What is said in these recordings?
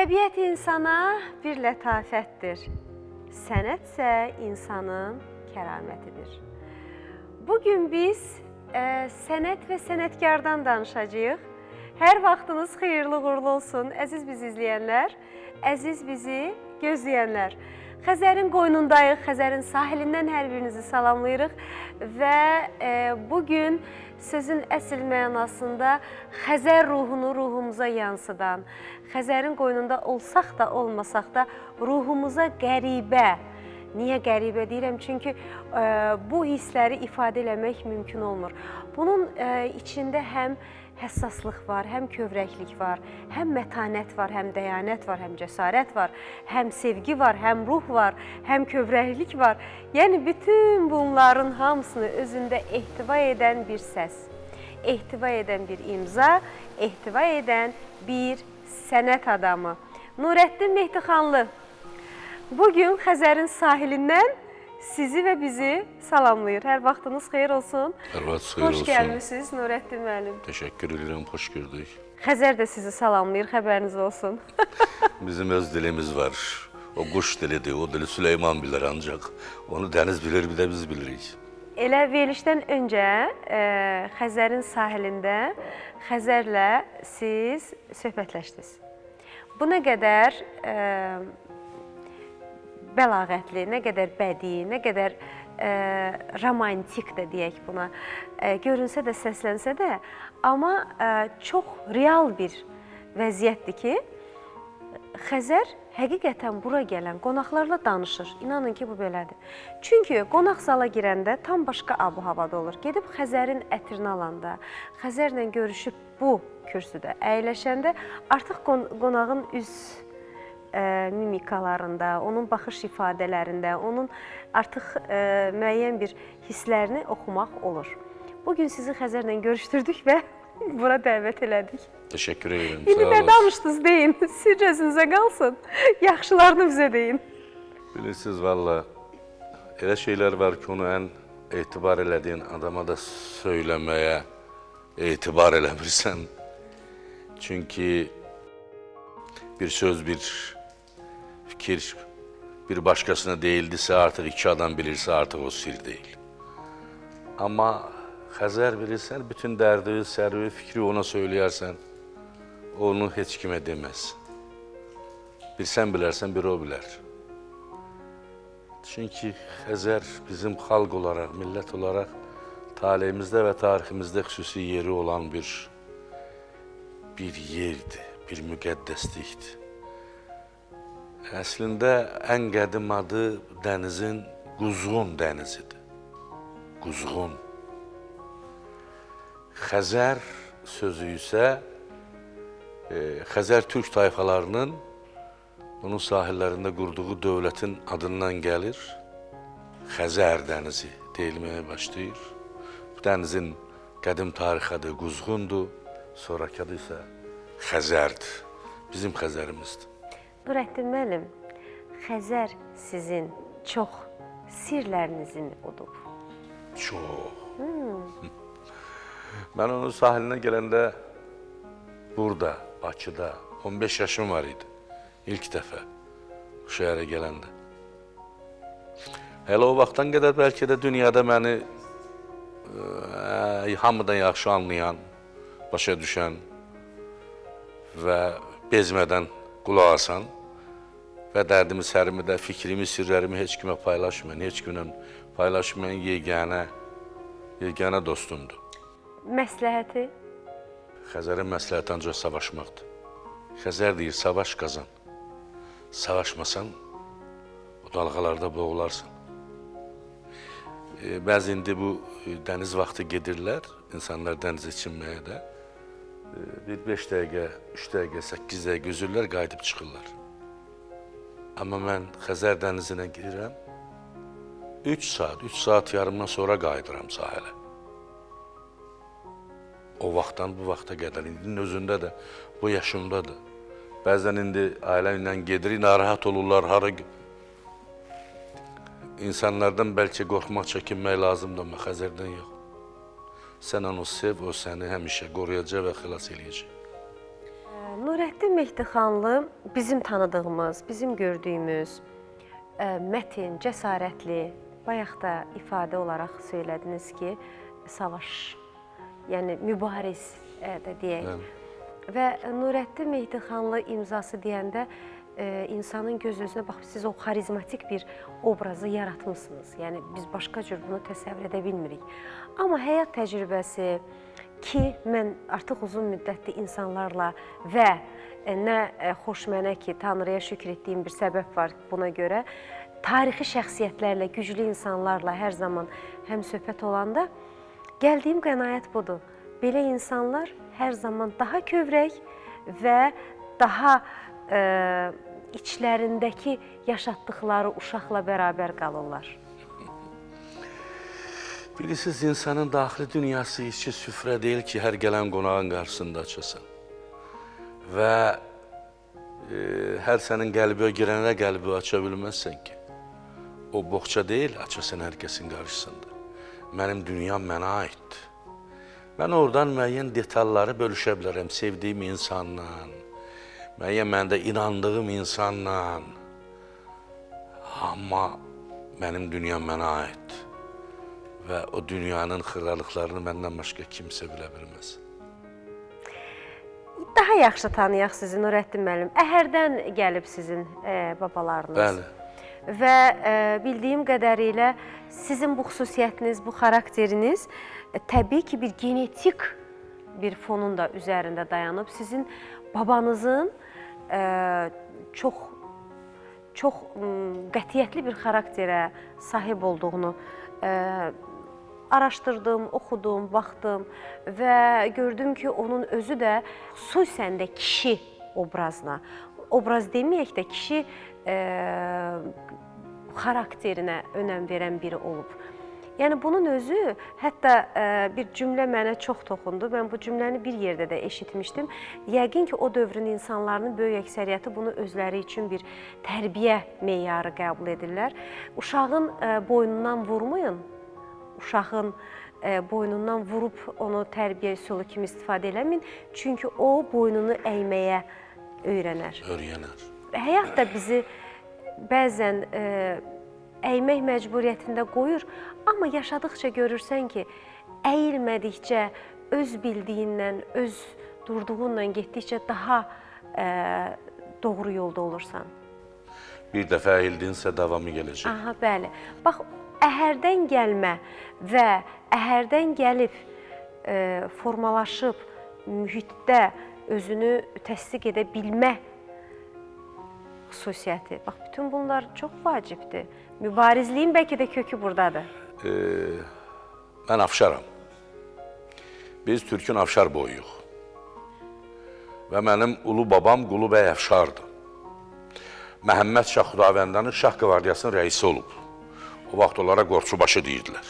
Təbiət insana bir lətafətdir. Sənət isə insanın kəramətidir. Bugün biz sənət və sənətkardan danışacağıq. Hər vaxtınız xeyirli uğurlu olsun, əziz bizi izləyənlər, əziz bizi gözləyənlər. Xəzərin qoynundayıq, Xəzərin sahilindən hər birinizi salamlayırıq və bugün sözün əsl mənasında Xəzər ruhunu ruhumuza yansıdan, Xəzərin qoynunda olsaq da olmasaq da ruhumuza qəribə. Niyə qəribə deyirəm? Çünki bu hissləri ifadə eləmək mümkün olmur. Bunun içində həm həssaslıq var, həm kövrəklik var, həm mətanət var, həm dəyanət var, həm cəsarət var, həm sevgi var, həm ruh var, həm kövrəklik var. Yəni bütün bunların hamısını özündə ehtiva edən bir səs, ehtiva edən bir imza, ehtiva edən bir sənət adamı. Nurəddin Mehdixanlı. Bugün Xəzərin sahilindən sizi və bizi salamlayır. Hər vaxtınız xeyir olsun. Hər vaxt xeyir olsun. Xoş gəlmisiniz Nurəddin müəllim. Təşəkkür edirəm, xoş gördük. Xəzər də sizi salamlayır, xəbəriniz olsun. Bizim öz dilimiz var. O quş dilidir, o dili Süleyman bilir ancaq. Onu dəniz bilir, bir də biz bilirik. Elə verilişdən öncə Xəzərin sahilində Xəzərlə siz söhbətləşdiniz. Bu nə qədər bəlağətli, nə qədər bədii, nə qədər romantik də deyək buna, görünsə də, səslənsə də, amma çox real bir vəziyyətdir ki, Xəzər həqiqətən bura gələn qonaqlarla danışır. İnanın ki, bu belədir. Çünki qonaq zala girəndə tam başqa ab-havada olur. Gedib Xəzərin ətrini alanda, Xəzərlə görüşüb bu kürsüdə əyləşəndə artıq qonağın üz mimikalarında, onun baxış ifadələrində, onun artıq müəyyən bir hisslərini oxumaq olur. Bugün sizi Xəzərlə görüşdürdük və bura dəvət elədik. Təşəkkür edirəm. İndi nə danışdınız deyin, sirr özünüzə qalsın, yaxşılarını bizə deyin. Bilirsiniz, valla elə şeylər var ki, onu ən etibar elədiyin adama da söyləməyə etibar eləmirsən. Çünki bir söz, bir fikir bir başqasına deyildisə, artıq iki adam bilirsə, artıq o sir deyil. Amma Xəzər bilirsən, bütün dərdi, sərvi, fikri ona söyləyərsən, onu heç kimə deməz. Bir sən bilərsən, bir o bilər. Çünki Xəzər bizim xalq olaraq, millət olaraq taleyimizdə və tariximizdə xüsusi yeri olan bir yerdir, bir müqəddəslikdir. Əslində, ən qədim adı dənizin Quzğun dənizidir. Quzğun. Xəzər sözü isə Xəzər türk tayfalarının bunun sahillərində qurduğu dövlətin adından gəlir. Xəzər dənizi deyilməyə başlayır. Bu dənizin qədim tarix adı Quzğundur, sonraki adı isə Xəzərdir. Bizim Xəzərimizdir. Nurəddin müəllim, Xəzər sizin çox sirlərinizin udub. Çox. Mən onun sahilinə gələndə burada, Bakıda 15 yaşım var idi. İlk dəfə bu şəhərə gələndə. Hələ o vaxtdan qədər bəlkə də dünyada məni hamıdan yaxşı anlayan, başa düşən və bezmədən qulaq asan və dərdimi, sərimi də, fikrimi, sirlərimi heç kimə paylaşmayan, heç kimlə paylaşmayan yeganə dostumdur. Məsləhəti? Xəzərin məsləhəti ancaq savaşmaqdır. Xəzər deyir, savaş qazan. Savaşmasan, o dalğalarda boğularsan. Bəzi indi bu dəniz vaxtı gedirlər, insanlar dənizə çimməyə də. Bir 5 dəqiqə, 3 dəqiqə, 8 dəqiqə üzürlər, qayıdıb çıxırlar. Amma mən Xəzər dənizinə girirəm, 3 saat, 3 saat yarımdan sonra qayıdıram sahilə. O vaxtdan bu vaxta qədər, indinin özündə də, bu yaşımda da. Bəzən indi ailə ilə gedirik, narahat olurlar, hara... İnsanlardan bəlkə qorxmaq, çəkinmək lazımdır, amma Xəzərdən yox. Sən onu sev, o səni həmişə qoruyacaq və xilas eləyəcək. Nurəddin Mehdixanlı bizim tanıdığımız, bizim gördüyümüz mətin, cəsarətli, bayaq da ifadə olaraq söylədiniz ki, savaş, yəni mübariz də deyək. Bəli. Və Nurəddin Mehdixanlı imzası deyəndə insanın göz-gözünə bax siz o xarizmatik bir obrazı yaratmısınız. Yəni biz başqa cür bunu təsəvvür edə bilmirik. Amma həyat təcrübəsi ki, mən artıq uzun müddətdir insanlarla və nə xoş mənə ki, Tanrıya şükür etdiyim bir səbəb var buna görə, tarixi şəxsiyyətlərlə, güclü insanlarla hər zaman həmsöhbət olanda gəldiyim qənaət budur. Belə insanlar hər zaman daha kövrək və daha içlərindəki yaşatdıqları uşaqla bərabər qalırlar. Bilirsiniz, insanın daxili dünyası içi süfrə deyil ki, hər gələn qonağın qarşısında açasan. Və hər sənin qəlbə girənə qəlbi aça bilməzsən ki. O boğça deyil, açasan hər kəsin qarşısında. Mənim dünyam mənə aiddir. Mən oradan müəyyən detalları bölüşə bilərəm sevdiyim insanla, müəyyən məndə inandığım insanla. Amma mənim dünyam mənə aiddir. Və o dünyanın xırdalıqlarını məndən başqa kimsə bilə bilməz. Daha yaxşı tanıyaq sizi Nurəddin müəllim. Əhərdən gəlib sizin babalarınız. Bəli. Və bildiyim qədərilə sizin bu xüsusiyyətiniz, bu xarakteriniz təbii ki, bir genetik bir fonun da üzərində dayanıb. Sizin babanızın çox çox qətiyyətli bir xarakterə sahib olduğunu araşdırdım, oxudum, baxdım və gördüm ki, onun özü də xüsusən də kişi obrazına, obraz deməyək də kişi xarakterinə önəm verən biri olub. Yəni bunun özü, hətta bir cümlə mənə çox toxundu. Mən bu cümləni bir yerdə də eşitmişdim. Yəqin ki, o dövrün insanlarının böyük əksəriyyəti bunu özləri üçün bir tərbiyə meyarı qəbul edirlər. Uşağın boynundan vurmayın. Uşağın boynundan vurub onu tərbiyə üsulu kimi istifadə eləməyin. Çünki o boynunu əyməyə öyrənər. Öyrənər. Həyat da bizi bəzən əymək məcburiyyətində qoyur, amma yaşadıqca görürsən ki, əyilmədikcə, öz bildiyindən, öz durduğunla getdikcə daha doğru yolda olursan. Bir dəfə əyildinsə davamı gələcək. Aha, bəli. Bax, əhərdən gəlmə və əhərdən gəlib, formalaşıb mühitdə özünü təsdiq edə bilmə xüsusiyyəti. Bax, bütün bunlar çox vacibdir. Mübarizliyin bəlkə də kökü buradadır. Mən Afşaram. Biz Türkün Afşar boyuyuq. Və mənim ulu babam Qulu bəy Əfşardır. Məhəmməd Şah Xudavəndənin Şah Qvardiyasının rəisi olub. O vaxt onlara qorçubaşı deyirdilər.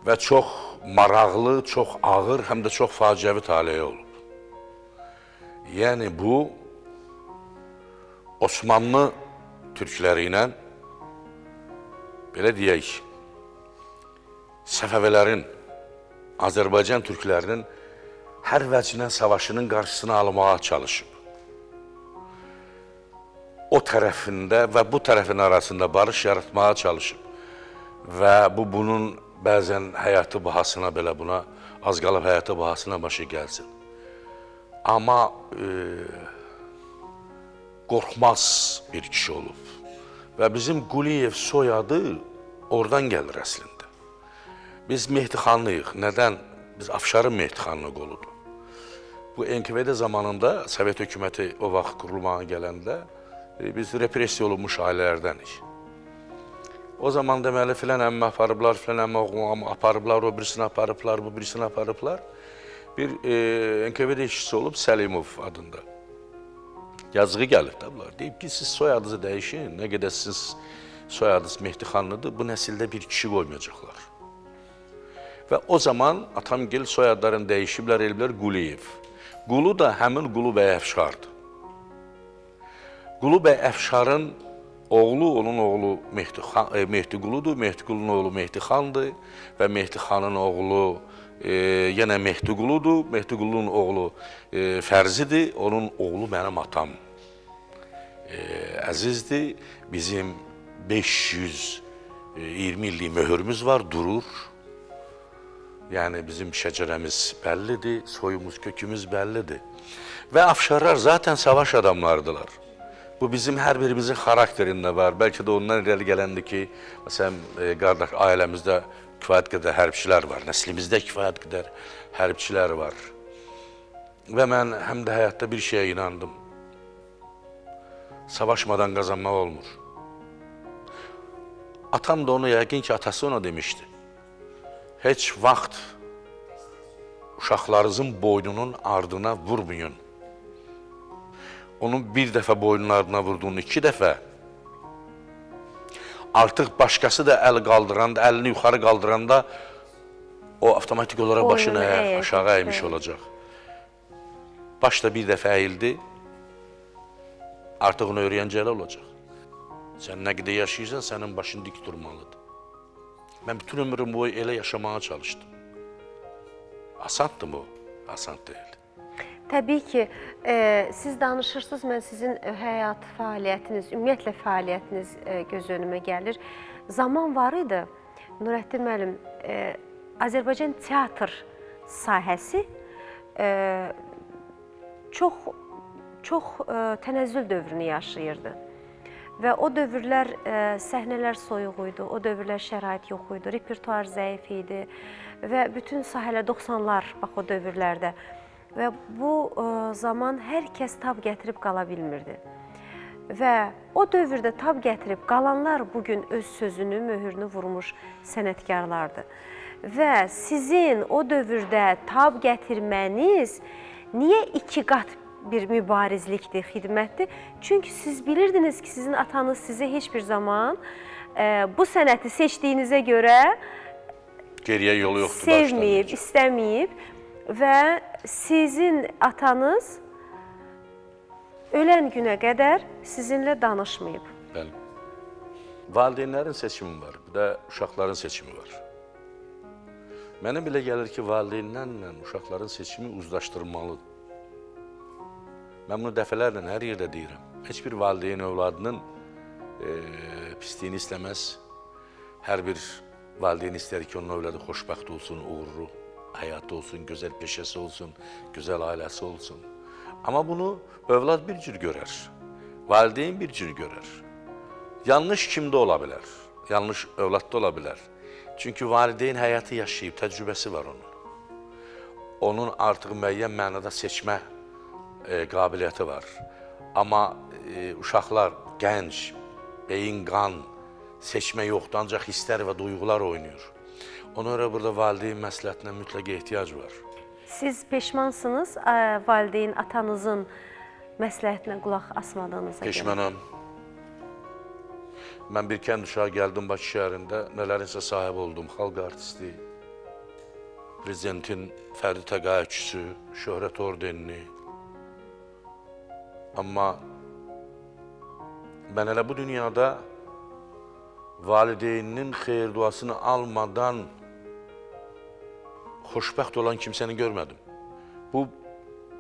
Və çox maraqlı, çox ağır, həm də çox faciəvi taleyi olub. Yəni bu Osmanlı türkləri ilə, belə deyək, Səfəvilərin, Azərbaycan türklərinin hər vəclə savaşının qarşısını almağa çalışıb. O tərəfində və bu tərəfin arasında barış yaratmağa çalışıb. Və bu, bunun bəzən həyatı bahasına belə buna, az qalıb həyatı bahasına başı gəlsin. Amma qorxmaz bir kişi olub. Və bizim Quliyev soyadı oradan gəlir əslində. Biz Mehdixanlıyıq. Nədən? Biz Afşarın Mehdixanlı qoludur. Bu NKVD zamanında, Sovet hökuməti o vaxt qurulmağa gələndə biz repressiya olunmuş ailələrdənik. O zaman deməli filan əmmə aparıblar, filan əmmə oğlu aparıblar, o birisini aparıblar, bu birisini aparıblar. Bir NKVD işçisi olub Səlimov adında. Yazığı gəlib də bunlar. Deyib ki, siz soyadınızı dəyişin, nə qədər siz soyadınız Mehdixanlıdır, bu nəsildə bir kişi qoymayacaqlar. Və o zaman atamgil soyadlarını dəyişiblər, eliblər Quliyev. Qulu da həmin Qulu bəy Əfşardır. Qulu bəy Əfşarın oğlu, onun oğlu Mehdiquludur, Mehdiqulunun oğlu Mehdixandır və Mehdixanın oğlu Yenə Mehdiquludur. Mehdiqulunun oğlu Fərzidir. Onun oğlu mənim atam. Əzizdir. Bizim 520 illik möhürümüz var, durur. Yəni bizim şəcərəmiz bəllidir, soyumuz, kökümüz bəllidir. Və Afşarlar zaten savaş adamlardılar. Bu bizim hər birimizin xarakterində var. Bəlkə də ondan irəli gələndir ki, məsələn, qardaş ailəmizdə kifayət qədər hərbçilər var, nəslimizdə kifayət qədər hərbçilər var. Və mən həm də həyatda bir şeyə inandım. Savaşmadan qazanmaq olmur. Atam da onu yəqin ki, atası ona demişdi. Heç vaxt uşaqlarınızın boynunun ardına vurmayın. Onun bir dəfə boynunun ardına vurduğunu iki dəfə, artıq başqası da əl qaldıranda, əlini yuxarı qaldıranda o avtomatik olaraq başını aşağı əymiş olacaq. Baş da bir dəfə əyildi, artıq onu öyrənəcəli olacaq. Sən nə qədər yaşayırsan, sənin başın dik durmalıdır. Mən bütün ömrüm boyu elə yaşamağa çalışdım. Asandır mı o? Asan deyil. Təbii ki, siz danışırsınız, mən sizin həyat fəaliyyətiniz, ümumiyyətlə fəaliyyətiniz göz önümə gəlir. Zaman var idi, Nurəddin müəllim, Azərbaycan teatr sahəsi çox tənəzzül dövrünü yaşayırdı. Və o dövrlər səhnələr soyuq idi, o dövrlər şərait yox idi, repertuar zəif idi və bütün sahələr 90-lar bax o dövrlərdə. Və bu zaman hər kəs tab gətirib qala bilmirdi. Və o dövrdə tab gətirib qalanlar bugün öz sözünü, möhürünü vurmuş sənətkarlardır. Və sizin o dövrdə tab gətirməniz niyə iki qat bir mübarizlikdir, xidmətdir? Çünki siz bilirdiniz ki, sizin atanız sizə heç bir zaman bu sənəti seçdiyinizə görə geriyə yolu yoxdur, sevməyib, istəməyib və sizin atanız ölən günə qədər sizinlə danışmayıb. Bəli. Valideynlərin seçimi var, bir də uşaqların seçimi var. Mənə belə gəlir ki, valideynlərlə uşaqların seçimi uzlaşdırılmalıdır. Mən bunu dəfələrlə hər yerdə deyirəm. Heç bir valideyn övladının pisliyini istəməz. Hər bir valideyn istər ki, onun övladı xoşbəxt olsun, uğurlu həyatı olsun, gözəl peşəsi olsun, gözəl ailəsi olsun. Amma bunu övlad bir cür görər, valideyn bir cür görər. Yanlış kimdə ola bilər? Yanlış övladda ola bilər. Çünki valideyn həyatı yaşayıb, təcrübəsi var onun. Onun artıq müəyyən mənada seçmə qabiliyyəti var. Amma uşaqlar gənc, beyin, qan, seçmə yoxdur, ancaq hisslər və duyğular oynayır. Ona görə burada valideyn məsləhətinə mütləq ehtiyac var. Siz peşmansınız valideyn atanızın məsləhətinə qulaq asmadığınıza görə? Peşmanam. Mən bir kənd uşağı gəldim Bakı şəhərində, nələrinsə sahib oldum. Xalq artisti, prezidentin fərdi təqaüdçüsü, şöhrət ordenini. Amma mən elə bu dünyada valideyninin xeyir duasını almadan xoşbəxt olan kimsəni görmədim. Bu,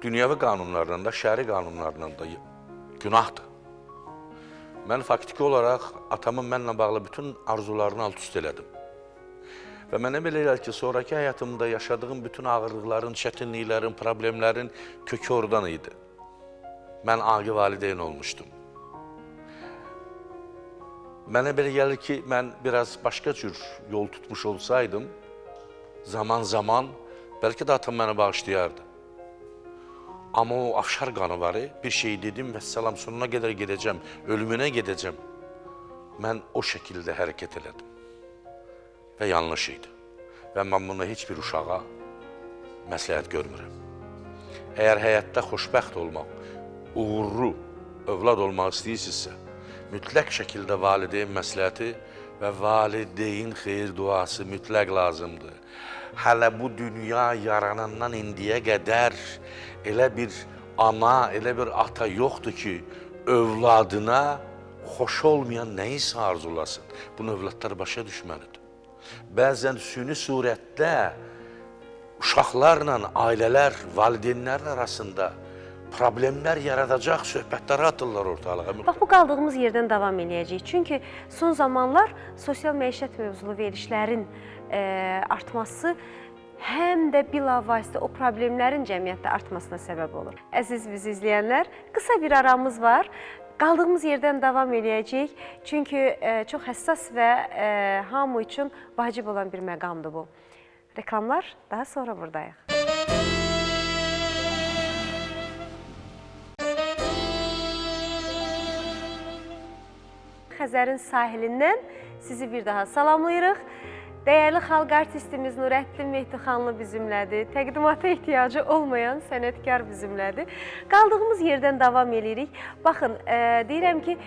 dünyəvi qanunlarla da, şəri qanunlarla da günahdır. Mən faktiki olaraq atamın mənlə bağlı bütün arzularını alt üst elədim. Və mənə belə gəlir ki, sonraki həyatımda yaşadığım bütün ağırlıqların, çətinliklərin, problemlərin kökü oradan idi. Mən aqi valideyn olmuşdum. Mənə belə gəlir ki, mən biraz başqa cür yol tutmuş olsaydım, zaman-zaman bəlkə də atam məni bağışlayardı. Amma o Afşar qanı var, bir şey dedim və salam sonuna qədər gedəcəm, ölümünə gedəcəm. Mən o şəkildə hərəkət elədim və yanlış idi. Və mən bunu heç bir uşağa məsləhət görmürəm. Əgər həyatda xoşbəxt olmaq, uğurlu övlad olmaq istəyirsinizsə, mütləq şəkildə valideyn məsləhəti və valideyn xeyir duası mütləq lazımdır. Hələ bu dünya yaranandan indiyə qədər elə bir ana, elə bir ata yoxdur ki, övladına xoş olmayan nəyisə arzulasın. Bunu övladlar başa düşməlidir. Bəzən süni surətdə Uşaqlarla ailələr, valideynlərin arasında problemlər yaradacaq söhbətləri atırlar ortalığa. Bax, bu qaldığımız yerdən davam eləyəcəyik. Çünki son zamanlar sosial məişət mövzulu verilişlərin artması həm də bilavasitə o problemlərin cəmiyyətdə artmasına səbəb olur. Əziz bizi izləyənlər, qısa bir aramız var. Qaldığımız yerdən davam eləyəcəyik. Çünki çox həssas və hamı üçün vacib olan bir məqamdır bu. Reklamlar, daha sonra buradayıq. Xəzərin sahilindən sizi bir daha salamlayırıq. Dəyərli xalq artistimiz Nurəddin Mehdixanlı bizimlədir. Təqdimata ehtiyacı olmayan sənətkar bizimlədir. Qaldığımız yerdən davam eləyirik. Baxın, deyirəm ki,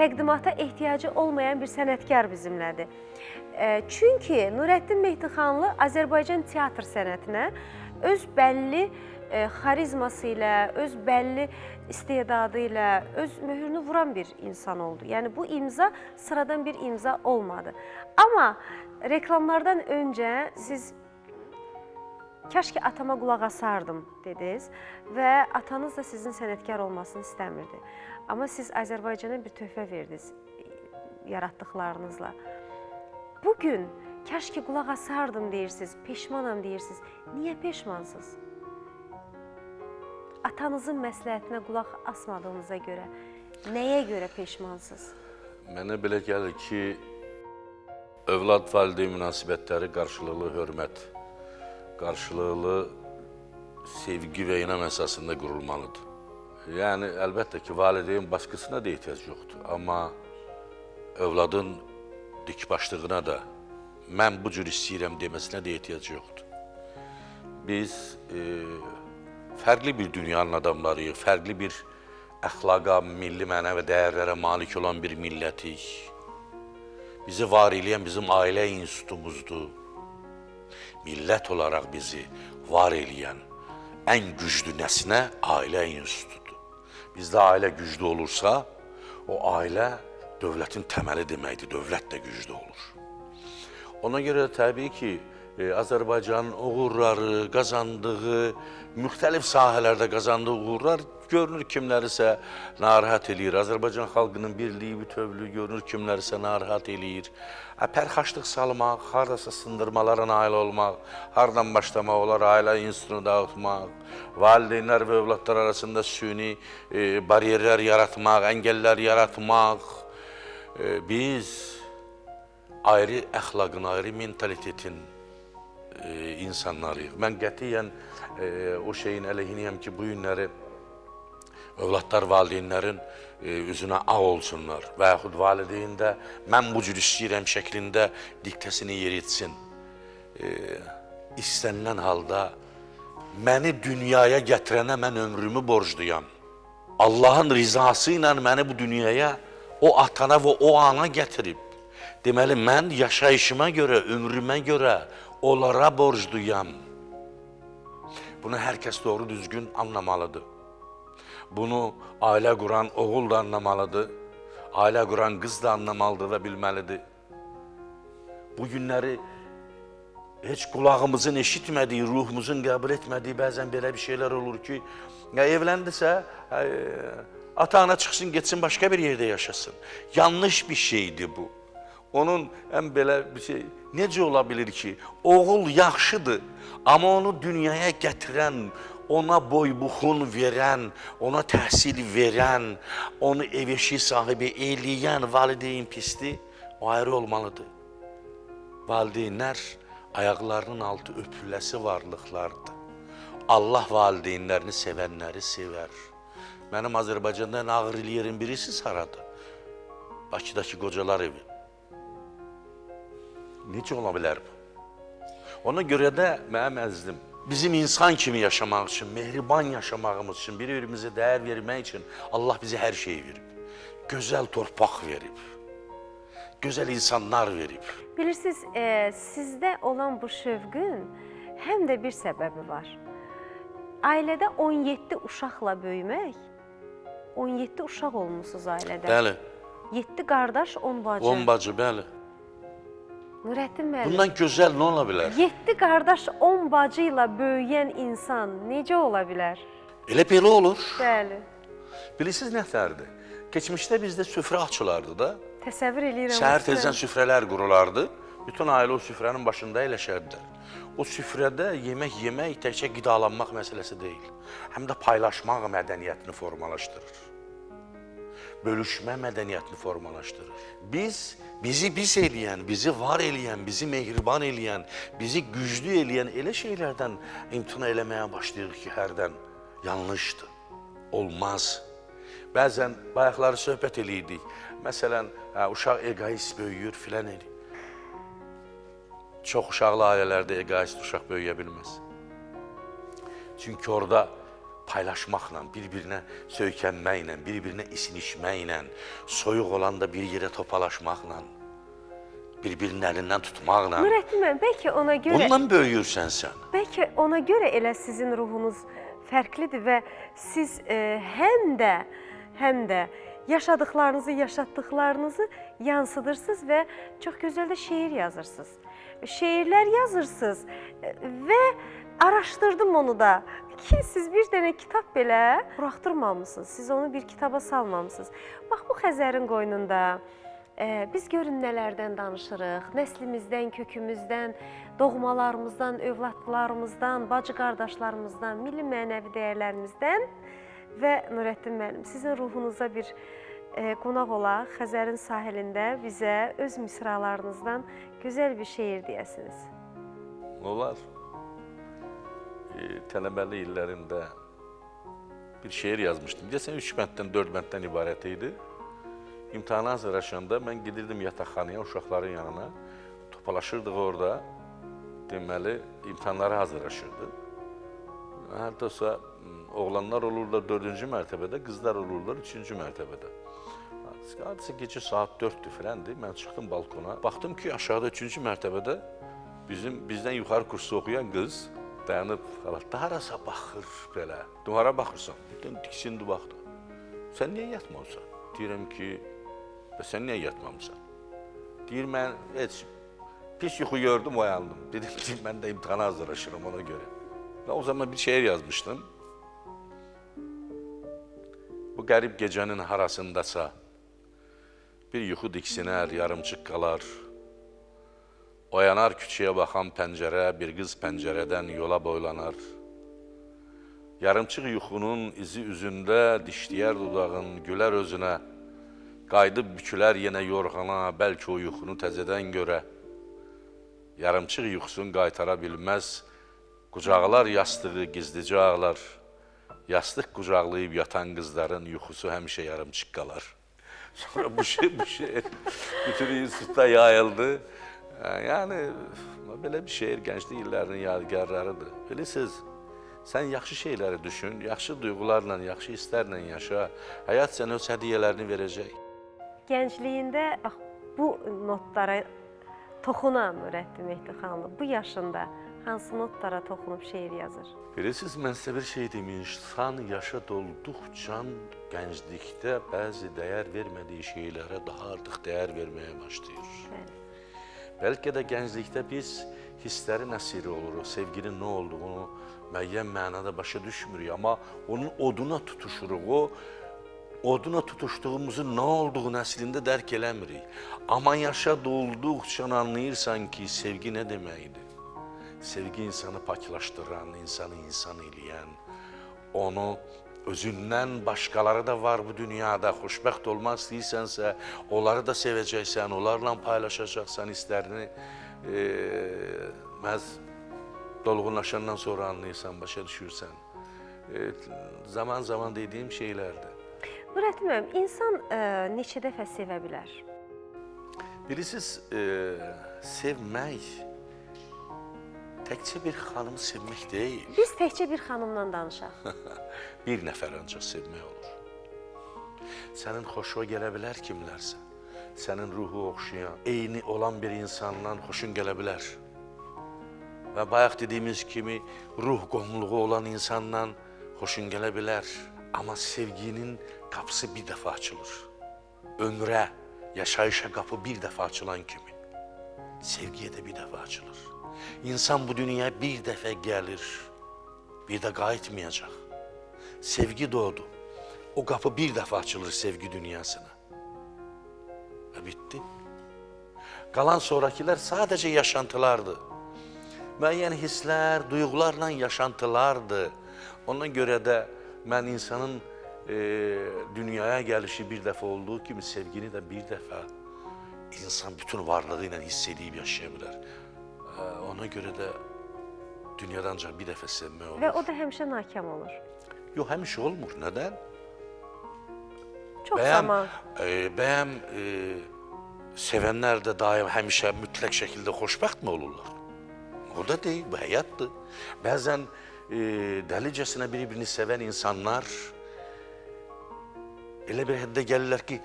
təqdimata ehtiyacı olmayan bir sənətkar bizimlədir. Çünki Nurəddin Mehdixanlı Azərbaycan teatr sənətinə öz bəlli xarizması ilə, öz bəlli istedadı ilə, öz möhürünü vuran bir insan oldu. Yəni bu imza sıradan bir imza olmadı. Amma reklamlardan öncə siz kaş ki atama qulaq asardım dediniz və atanız da sizin sənətkar olmasını istəmirdi. Amma siz Azərbaycana bir töhfə verdiniz yaratdıqlarınızla. Bugün kaş ki qulaq asardım deyirsiniz, peşmanam deyirsiniz. Niyə peşmansınız? Atanızın məsləhətinə qulaq asmadığınıza görə nəyə görə peşmansınız? Mənə belə gəlir ki, övlad valideyn münasibətləri qarşılıqlı hörmət, qarşılıqlı sevgi və inam əsasında qurulmalıdır. Yəni, əlbəttə ki, valideyn baskısına da ehtiyac yoxdur. Amma övladın dikbaşlığına da, mən bu cür istəyirəm deməsinə də ehtiyac yoxdur. Biz fərqli bir dünyanın adamlarıyıq, fərqli bir əxlaqa, milli mənəvi dəyərlərə malik olan bir millətik. Bizi var eləyən bizim ailə institutumuzdur. Millət olaraq bizi var eləyən ən güclü nəsinə ailə institutudur. Bizdə ailə güclü olursa, o ailə dövlətin təməli deməkdir, dövlət də güclü olur. Ona görə də təbii ki, Azərbaycanın uğurları, qazandığı, müxtəlif sahələrdə qazandığı uğurlar görünür kimlərisə narahat eləyir. Azərbaycan xalqının birliyi, bütövlüyü görünür kimlərisə narahat eləyir. Pərxaşlıq salmaq, haradasa sındırmalara nail olmaq, hardan başlamaq olar, ailə institutunu dağıtmaq, valideynlər və övladlar arasında süni bariyerlər yaratmaq, əngəllər yaratmaq. Biz ayrı əxlaqın, ayrı mentalitetin insanlarıyıq. Mən qətiyyən o şeyin əleyhinəyəm ki, bu günləri övladlar valideynlərin üzünə ağ olsunlar və yaxud valideyn də mən bu cür istəyirəm şəklində diktəsini yeritsin. İstənilən halda məni dünyaya gətirənə mən ömrümü borcluyam. Allahın rizası ilə məni bu dünyaya o atana və o ana gətirib. Deməli, mən yaşayışıma görə, ömrümə görə onlara borcluyam. Bunu hər kəs doğru düzgün anlamalıdır. Bunu ailə quran oğul da anlamalıdır, ailə quran qız da anlamalıdır və bilməlidir. Bu günləri heç qulağımızın eşitmədiyi, ruhumuzun qəbul etmədiyi bəzən belə bir şeylər olur ki, ya evləndisə, ata-ana çıxsın, getsin, başqa bir yerdə yaşasın. Yanlış bir şeydir bu. Onun ən belə bir şey, necə ola bilir ki, oğul yaxşıdır, amma onu dünyaya gətirən, ona boy-buxun verən, ona təhsil verən, onu ev-eşik sahibi eləyən valideyn pisdir, o ayrı olmalıdır. Valideynlər ayaqlarının altı öpüləsi varlıqlardır. Allah valideynlərini sevənləri sevər. Mənim Azərbaycanda ən ağır yerin birisi haradır? Bakıdakı qocalar evi. Necə ola bilər bu? Ona görə də mənim əzizim, bizim insan kimi yaşamaq üçün, mehriban yaşamağımız üçün, bir-birimizə dəyər vermək üçün Allah bizə hər şeyi verib. Gözəl torpaq verib, gözəl insanlar verib. Bilirsiniz, sizdə olan bu şövqün həm də bir səbəbi var. Ailədə 17 uşaqla böyümək, 17 uşaq olmuşsunuz ailədə. Bəli. 7 qardaş, 10 bacı. 10 bacı, bəli. Nurəddin müəllim, Bundan gözəl nə ola bilər? 7 qardaş 10 bacı ilə böyüyən insan necə ola bilər? Elə belə olur. Bəli. Bilirsiniz nətərdir? Keçmişdə bizdə süfrə açılardı da. Təsəvvür eləyirəm. Səhər tezdən süfrələr qurulardı. Bütün ailə o süfrənin başında əyləşərdilər. O süfrədə yemək yemək təkcə qidalanmaq məsələsi deyil. Həm də paylaşmaq mədəniyyətini formalaşdırır. Bölüşmə mədəniyyətini formalaşdırır. Biz, bizi biz eləyən, bizi var eləyən, bizi mehriban eləyən, bizi güclü eləyən elə şeylərdən imtina eləməyə başlayırıq ki, hərdən yanlışdır, olmaz. Bəzən bayaqları söhbət eləyirdik. Məsələn, uşaq egoist böyüyür filan eləyir. Çox uşaqlı ailələrdə egoist uşaq böyüyə bilməz. Çünki orada paylaşmaqla, bir-birinə söykənməklə, bir-birinə isinişməklə, soyuq olanda bir yerə topalaşmaqla, bir-birinin əlindən tutmaqla. Nurəddin müəllim, bəlkə ona görə Bundan böyüyürsən sən. Bəlkə ona görə elə sizin ruhunuz fərqlidir və siz həm də yaşadıklarınızı, yaşatdıqlarınızı yansıdırsınız və çox gözəl də şeir yazırsınız. Şeirlər yazırsınız və araşdırdım onu da ki, siz bir dənə kitab belə buraxdırmamısınız, siz onu bir kitaba salmamısınız. Bax, bu Xəzərin qoynunda biz görün nələrdən danışırıq, nəslimizdən, kökümüzdən, doğmalarımızdan, övladlarımızdan, bacı qardaşlarımızdan, milli mənəvi dəyərlərimizdən və Nurəddin müəllim, sizin ruhunuza bir qonaq olaq, Xəzərin sahilində bizə öz misralarınızdan gözəl bir şeir deyəsiniz. Olar. Tələbəli illərimdə bir şeir yazmışdım. Deyəsən 3 bənddən, 4 bənddən ibarət idi. İmtahana hazırlaşanda mən gedirdim yataqxanaya, uşaqların yanına. Topalaşırdıq orada. Deməli, imtahanlara hazırlaşırdıq. Hətta olsa, oğlanlar olurlar 4-cü mərtəbədə, qızlar olurlar 3-cü mərtəbədə. Hadisə gecə saat 4-dür filandır. Mən çıxdım balkona. Baxdım ki, aşağıda 3-cü mərtəbədə bizdən yuxarı kursda oxuyan qız dayanıb xalatda harasa baxır belə. Hara baxırsan? Birdən diksindi baxdı. Sən niyə yatmamısan? Deyirəm ki, sən niyə yatmamısan? Deyir, mən heç pis yuxu gördüm, oyandım. Dedim ki, mən də imtahana hazırlaşıram ona görə. Və o zaman bir şeir yazmışdım. Bu qərib gecənin harasındasa bir yuxu diksinər, yarımçıq qalar. Oyanar küçəyə baxan pəncərə, bir qız pəncərədən yola boylanar. Yarımçıq yuxunun izi üzündə, dişləyər dudağın, gülər özünə. Qayıdıb bükülər yenə yorğana, bəlkə o yuxunu təzədən görə. Yarımçıq yuxusunu qaytara bilməz, qucaqlar yastığı gizlicə ağlar. Yastıq qucaqlayıb yatan qızların yuxusu həmişə yarımçıq qalar. Sonra bu şeir bütün institutda yayıldı. Yəni, belə bir şeir gənclik illərinin yadigarlarıdır. Bilirsiniz, sən yaxşı şeyləri düşün, yaxşı duyğularla, yaxşı hisslərlə yaşa. Həyat sənə öz hədiyyələrini verəcək. Gəncliyində bax, bu notlara toxunan Nurəddin Mehdixanlı bu yaşında hansı notlara toxunub şeir yazır? Bilirsiniz, mən sizə bir şey deyim, insan yaşa dolduqca gənclikdə bəzi dəyər vermədiyi şeylərə daha artıq dəyər verməyə başlayır. Bəli. Bəlkə də gənclikdə biz hisslərin əsiri oluruq, sevginin nə olduğunu müəyyən mənada başa düşmürük, amma onun oduna tutuşuruq, o oduna tutuşduğumuzun nə olduğunu əslində dərk eləmirik. Amma yaşa dolduqca anlayırsan ki, sevgi nə deməkdir? Sevgi insanı paklaşdıran, insanı insan eləyən, onu özündən başqaları da var bu dünyada, xoşbəxt olmaq istəyirsənsə, onları da sevəcəksən, onlarla paylaşacaqsan hisslərini məhz dolğunlaşandan sonra anlayırsan, başa düşürsən. Zaman zaman dediyim şeylərdir. Nurəddin müəllim, insan neçə dəfə sevə bilər? Bilirsiniz, sevmək təkcə bir xanımı sevmək deyil. Biz təkcə bir xanımdan danışaq. Bir nəfər ancaq sevmək olur. Sənin xoşuna gələ bilər kimlərsə, sənin ruhu oxşayan, eyni olan bir insandan xoşun gələ bilər. Və bayaq dediyimiz kimi ruh qohumluğu olan insandan xoşun gələ bilər. Amma sevginin qapısı bir dəfə açılır. Ömrə, yaşayışa qapı bir dəfə açılan kimi. Sevgiyə də bir dəfə açılır. İnsan bu dünyaya bir dəfə gəlir, bir də qayıtmayacaq. Sevgi doğdu. O qapı bir dəfə açılır sevgi dünyasına. Və bitdi. Qalan sonrakilər sadəcə yaşantılardır. Müəyyən hisslər, duyğularla yaşantılardır. Ona görə də mən insanın dünyaya gəlişi bir dəfə olduğu kimi sevgini də bir dəfə insan bütün varlığı ilə hiss edib yaşaya bilər. Ona görə də dünyada ancaq bir dəfə sevmək olur. Və o da həmişə nakam olur. Yox, həmişə olmur. Nədən? Çox zaman. Bəyəm sevənlər də daim həmişə mütləq şəkildə xoşbəxt mi olurlar? O da deyil, bu həyatdır. Bəzən dəlicəsinə bir-birini sevən insanlar elə bir həddə gəlirlər ki,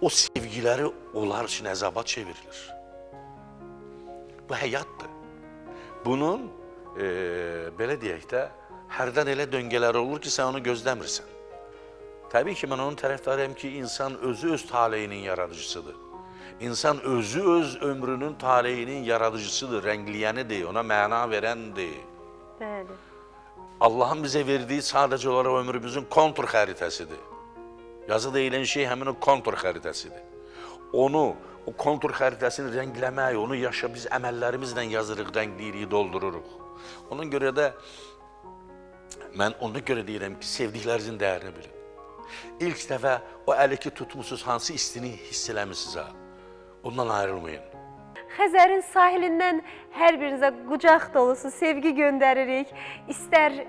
o sevgiləri onlar üçün əzaba çevrilir. Bu həyatdır. Bunun, belə deyək də, hərdən elə döngələri olur ki, sən onu gözləmirsən. Təbii ki, mən onun tərəfdarıyam ki, insan özü öz taleyinin yaradıcısıdır. İnsan özü öz ömrünün taleyinin yaradıcısıdır, rəngləyənidir, ona məna verəndir. Bəli. Allahın bizə verdiyi sadəcə olaraq ömrümüzün kontur xəritəsidir. Yazı deyilən şey həmin o kontur xəritəsidir. Onu, o kontur xəritəsini rəngləmək, onu yaşa biz əməllərimizlə yazırıq, rəngləyirik, doldururuq. Ona görə də mən ona görə deyirəm ki, sevdiklərinizin dəyərini bilin. İlk dəfə o əli ki tutmusunuz, hansı istini hiss eləmisiniz ha, ondan ayrılmayın. Xəzərin sahilindən hər birinizə qucaq dolusu sevgi göndəririk. İstər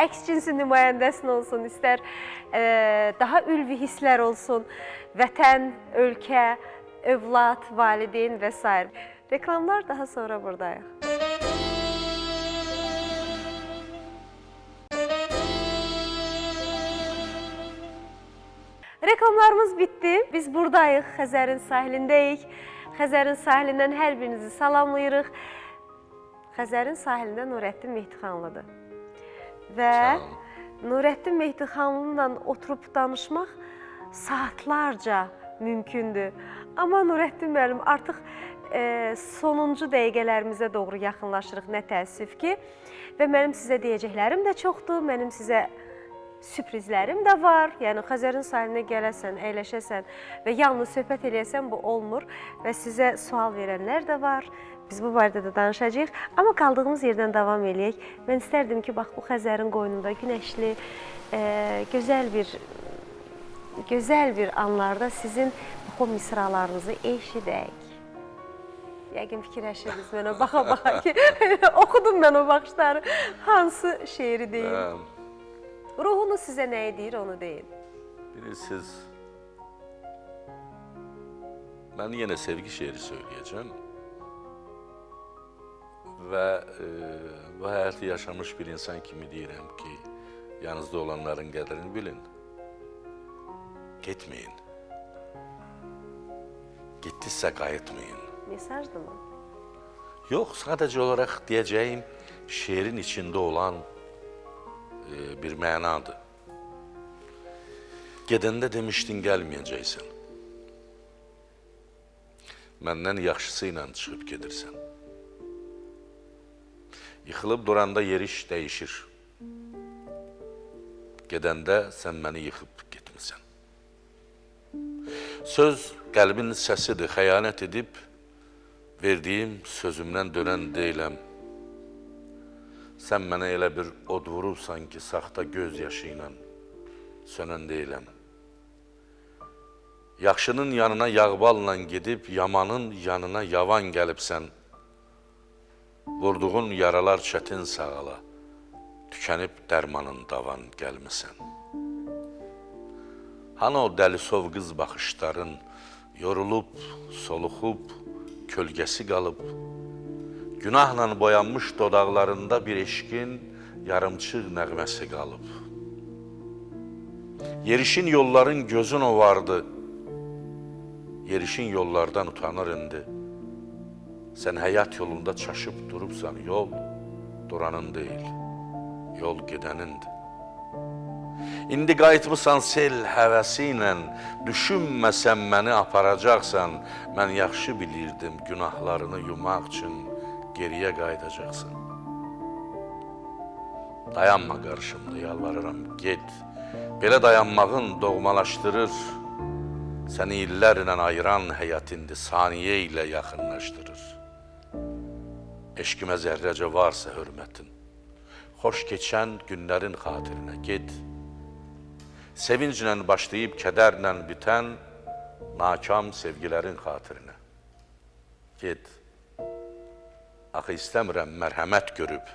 əks cinsin nümayəndəsin olsun, istər daha ülvi hisslər olsun. Vətən, ölkə, övlad, valideyn və s. Reklamlar daha sonra buradayıq. Reklamlarımız bitdi. Biz buradayıq, Xəzərin sahilindəyik. Xəzərin sahilindən hər birinizi salamlayırıq. Xəzərin sahilində Nurəddin Mehdixanlıdır. Və Nurəddin Mehdixanlı ilə oturub danışmaq saatlarca mümkündür. Amma Nurəddin müəllim, artıq sonuncu dəqiqələrimizə doğru yaxınlaşırıq, nə təəssüf ki. Və mənim sizə deyəcəklərim də çoxdur, mənim sizə sürprizlərim də var. Yəni Xəzərin sahilinə gələsən, əyləşəsən və yalnız söhbət eləyəsən, bu olmur. Və sizə sual verənlər də var. Biz bu barədə də danışacağıq. Amma qaldığımız yerdən davam eləyək. Mən istərdim ki, bax bu Xəzərin qoynunda günəşli, gözəl bir anlarda sizin bax, o misralarınızı eşidək. Yəqin fikirləşirdiniz mənə baxa-baxa ki, oxudum mən o baxışları. Hansı şeiri deyim? Ruhunuz sizə nəyi deyir, onu deyin. Bilirsiniz, mən yenə sevgi şeiri söyleyeceğim. Və bu həyatı yaşamış bir insan kimi deyirəm ki, yanınızda olanların qədrini bilin. Getməyin. Getdizsə qayıtmayın. Mesajdır mı? Yox, sadəcə olaraq deyəcəyim şeirin içində olan bir mənadır. Gedəndə demişdin gəlməyəcəksən. Məndən yaxşısı ilə çıxıb gedirsən. Yıxılıb duranda yeriş dəyişir. Gedəndə sən məni yıxıb getmisən. Söz qəlbin səsidir, xəyanət edib verdiyim sözümdən dönən deyiləm. Sən mənə elə bir od vurubsan ki, saxta göz yaşı ilə sönən deyiləm. Yaxşının yanına yağballa gedib, yamanın yanına yavan gəlibsən. Vurduğun yaralar çətin sağala, tükənib dərmanın davan gəlmisən. Hanı o dəlisov qız baxışların, yorulub, soluxub, kölgəsi qalıb, günahla boyanmış dodaqlarında bir eşqin yarımçıq nəğməsi qalıb. Yerişin yolların gözün o vardı, yerişin yollardan utanır indi. Sən həyat yolunda çaşıb durubsan, yol duranın deyil, yol gedənindir. İndi qayıtmısan sel həvəsi ilə, düşünməsən məni aparacaqsan. Mən yaxşı bilirdim günahlarını yumaq üçün geriyə qayıdacaqsan. Dayanma qarşımda, yalvarıram, get. Belə dayanmağın doğmalaşdırır. Səni illərlə ayıran həyat indi saniyə ilə yaxınlaşdırır. Eşqimə zərrəcə varsa hörmətin, xoş keçən günlərin xatirinə get. Sevinclə başlayıb kədərlə bitən nakam sevgilərin xatirinə get. Axı istəmirəm mərhəmət görüb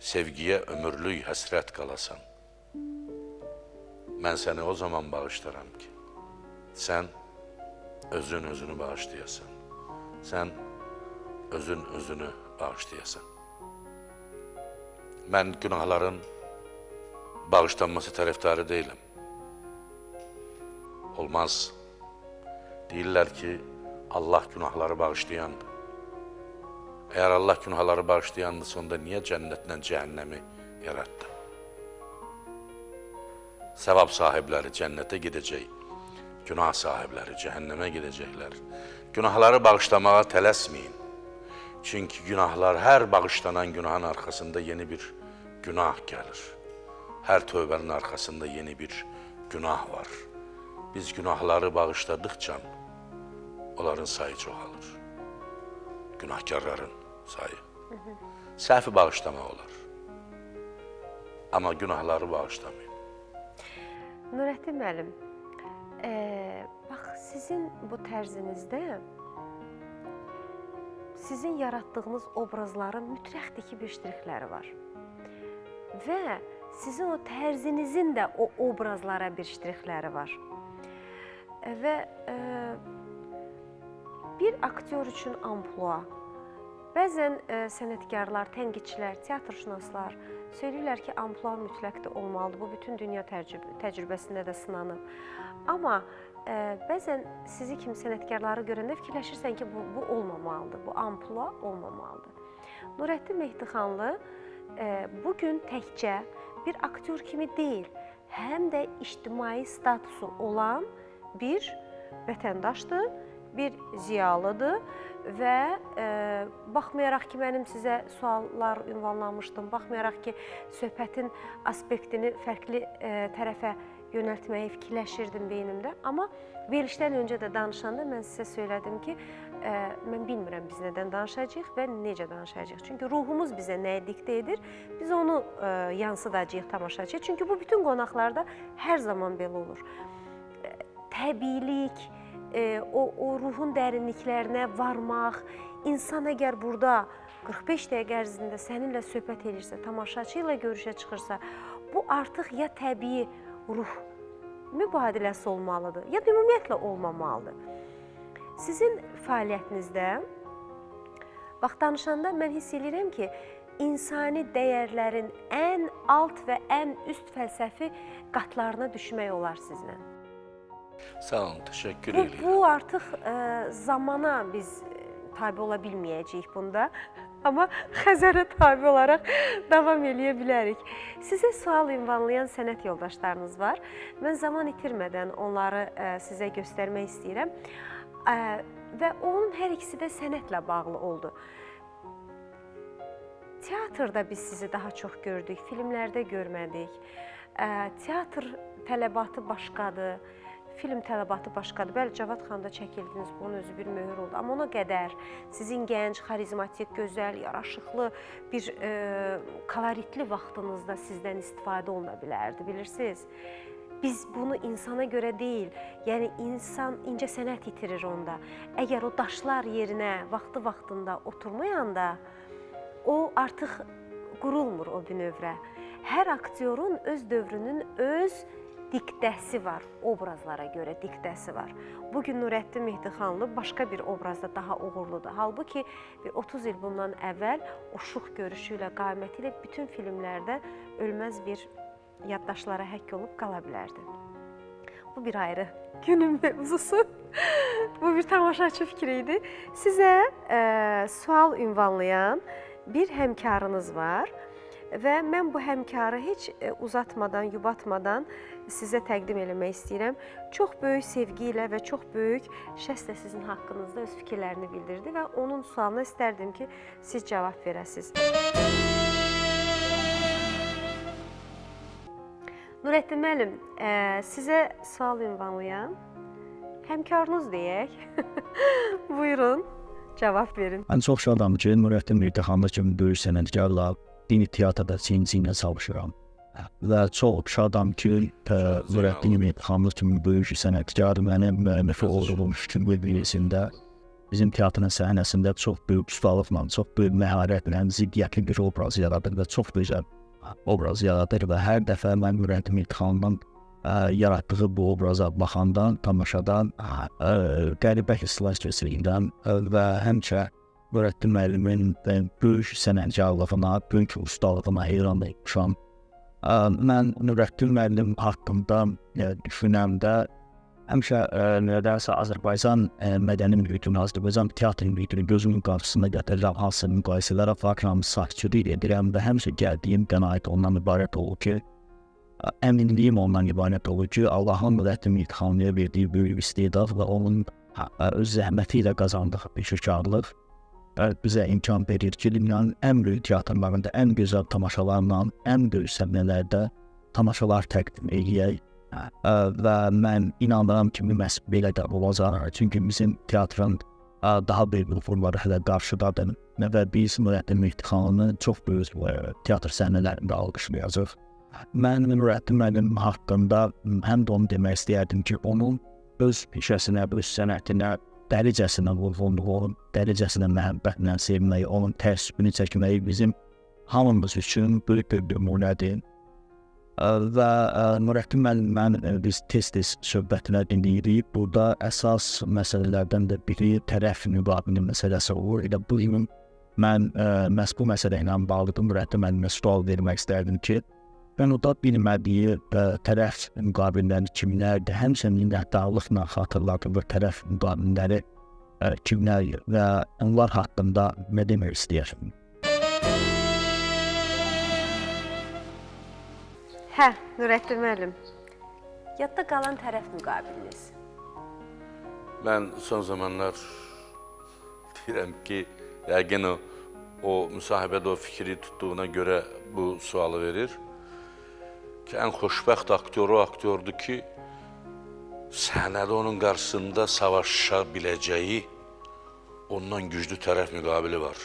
sevgiyə ömürlük həsrət qalasan. Mən səni o zaman bağışlaram ki, sən özün özünü bağışlayasan. Sən özün özünü bağışlayasan. Mən günahların bağışlanması tərəfdarı deyiləm. Olmaz. Deyirlər ki, Allah günahları bağışlayandır. Əgər Allah günahları bağışlayandırsa, onda niyə cənnətlə cəhənnəmi yaratdı? Sevab sahibləri cənnətə gedəcək, günah sahibləri cəhənnəmə gedəcəklər. Günahları bağışlamağa tələsməyin. Çünki günahlar, hər bağışlanan günahın arxasında yeni bir günah gəlir. Hər tövbənin arxasında yeni bir günah var. Biz günahları bağışladıkça onların sayı çoxalır. Günahkarların sayı. Səhvi bağışlamaq olar. Amma günahları bağışlamayın. Nurəddin müəllim, bax sizin bu tərzinizdə sizin yaratdığınız obrazların mütləqdir ki, bir ştrixləri var. Və sizin o tərzinizin də o obrazlara bir ştrixləri var. Və bir aktyor üçün amplua, bəzən sənətkarlar, tənqidçilər, teatrşünaslar söyləyirlər ki, amplua mütləqdir olmalıdır. Bu bütün dünya təcrübəsində də sınanıb. Amma bəzən sizi kimi sənətkarları görəndə fikirləşirsən ki, bu olmamalıdır, bu amplua olmamalıdır. Nurəddin Mehdixanlı bugün təkcə bir aktyor kimi deyil, həm də ictimai statusu olan bir vətəndaşdır, bir ziyalıdır və baxmayaraq ki, mənim sizə suallar ünvanlamışdım, baxmayaraq ki, söhbətin aspektini fərqli tərəfə yönəltməyi fikirləşirdim beynimdə. Amma verilişdən öncə də danışanda mən sizə söylədim ki, mən bilmirəm biz nədən danışacağıq və necə danışacağıq. Çünki ruhumuz bizə nəyi diktə edir, biz onu yansıdacağıq tamaşaçıya. Çünki bu bütün qonaqlarda hər zaman belə olur. Təbiilik, o ruhun dərinliklərinə varmaq, insan əgər burada 45 dəqiqə ərzində səninlə söhbət edirsə, tamaşaçı ilə görüşə çıxırsa, bu artıq ya təbii ruh mübadiləsi olmalıdır, ya da ümumiyyətlə olmamalıdır. Sizin fəaliyyətinizdə, bax danışanda mən hiss edirəm ki, insani dəyərlərin ən alt və ən üst fəlsəfi qatlarına düşmək olar sizlə. Sağ olun, təşəkkür edirəm. Bu artıq zamana biz tabi ola bilməyəcəyik bunda. Amma Xəzərə tabi olaraq davam eləyə bilərik. Sizə sual ünvanlayan sənət yoldaşlarınız var. Mən zaman itirmədən onları sizə göstərmək istəyirəm. Və onun hər ikisi də sənətlə bağlı oldu. Teatrda biz sizi daha çox gördük, filmlərdə görmədik. Teatr tələbatı başqadır, film tələbatı başqadır. Bəli, Cavad xanda çəkildiniz, bunun özü bir möhür oldu. Amma ona qədər sizin gənc, xarizmatik, gözəl, yaraşıqlı bir koloritli vaxtınızda sizdən istifadə oluna bilərdi, bilirsiniz. Biz bunu insana görə deyil, yəni insan incə sənət itirir onda. Əgər o daşlar yerinə vaxtı-vaxtında oturmayanda, o artıq qurulmur o bünövrə. Hər aktyorun öz dövrünün öz diktəsi var, obrazlara görə diktəsi var. Bugün Nurəddin Mehdixanlı başqa bir obrazda daha uğurludur. Halbuki bir 30 il bundan əvvəl o şux görüşü ilə, qaməti ilə bütün filmlərdə ölməz bir yaddaşlara həkk olub qala bilərdi. Bu bir ayrı günün mevzusu. Bu bir tamaşaçı fikri idi. Sizə sual ünvanlayan bir həmkarınız var. Və mən bu həmkarı heç uzatmadan, yubatmadan sizə təqdim eləmək istəyirəm. Çox böyük sevgi ilə və çox böyük şəslə sizin haqqınızda öz fikirlərini bildirdi və onun sualına istərdim ki, siz cavab verəsiniz. Nurəddin müəllim, sizə sual ünvanlayam. Həmkarınız deyək. Buyurun, cavab verin. Mən çox şadam ki, Nurəddin Mirdixanlı kimi böyük sənətkarla dini teatrda çiyin-çiyinə çalışıram. Və çox şadam ki, Nurəddin Mirdixanlı kimi böyük sənətkar mənim müəllifi olduğum Şükür birisində bizim teatrın səhnəsində çox böyük ustalıqla, çox böyük məharətlə ziddiyyətli bir obraz yaradır və çox gözəl obraz yaradır və hər dəfə mən Nurəddin Mirdixanlıdan yaratdığı bu obraza baxanda, tamaşadan qəribə hisslər keçirirəm və həmişə Nurəddin müəllimin böyük sənətkarlığına, böyük ustalığına heyran olmuşam. Mən Nurəddin müəllim haqqında düşünəndə həmişə nədənsə Azərbaycan mədəni mühitini, Azərbaycan teatr mühitini gözümün qarşısına gətirirəm, hansısa müqayisələr aparıram, sakitlik edirəm və həmişə gəldiyim qənaət ondan ibarət olur ki, əminliyim ondan ibarət olur ki, Allahın Nurəddin Mirdixanlıya verdiyi böyük istedad və onun öz zəhməti ilə qazandığı peşəkarlıq bizə imkan verir ki, dünyanın ən böyük teatrlarında, ən gözəl tamaşalarla, ən böyük səhnələrdə tamaşalar təqdim eləyək. Və mən inanıram ki, məhz belə də olacaq. Çünki bizim teatrın daha böyük uğurları hələ qarşıdadır və biz Nurəddin Mirdixanlını çox böyük teatr səhnələrində alqışlayacağıq. Mən Nurəddin müəllim haqqında həm də onu demək istəyərdim ki, onun öz peşəsinə, öz sənətinə dəlicəsinə vurğunluğu, dəlicəsinə məhəbbətlə sevməyi, onun təəssübünü çəkməyi bizim hamımız üçün böyük bir nümunədir. Və Nurəddin müəllimlə biz tez-tez söhbətlər dinləyirik. Burada əsas məsələlərdən də biri tərəf müqabilin məsələsi olur. Elə bu gün mən məhz bu məsələ ilə bağlı Nurəddin müəllimə sual vermək istərdim ki, mən o da bilmədiyi tərəf müqabilinləri kimlərdir, həmçinin minnətdarlıqla xatırladığı tərəf müqabilinləri kimlər və onlar haqqında nə demək istəyir? Hə, Nurəddin müəllim, yadda qalan tərəf müqabiliniz. Mən son zamanlar deyirəm ki, yəqin o müsahibədə o fikri tutduğuna görə bu sualı verir. Ki, ən xoşbəxt aktyor o aktyordur ki, səhnədə onun qarşısında savaşa biləcəyi ondan güclü tərəf müqabili var.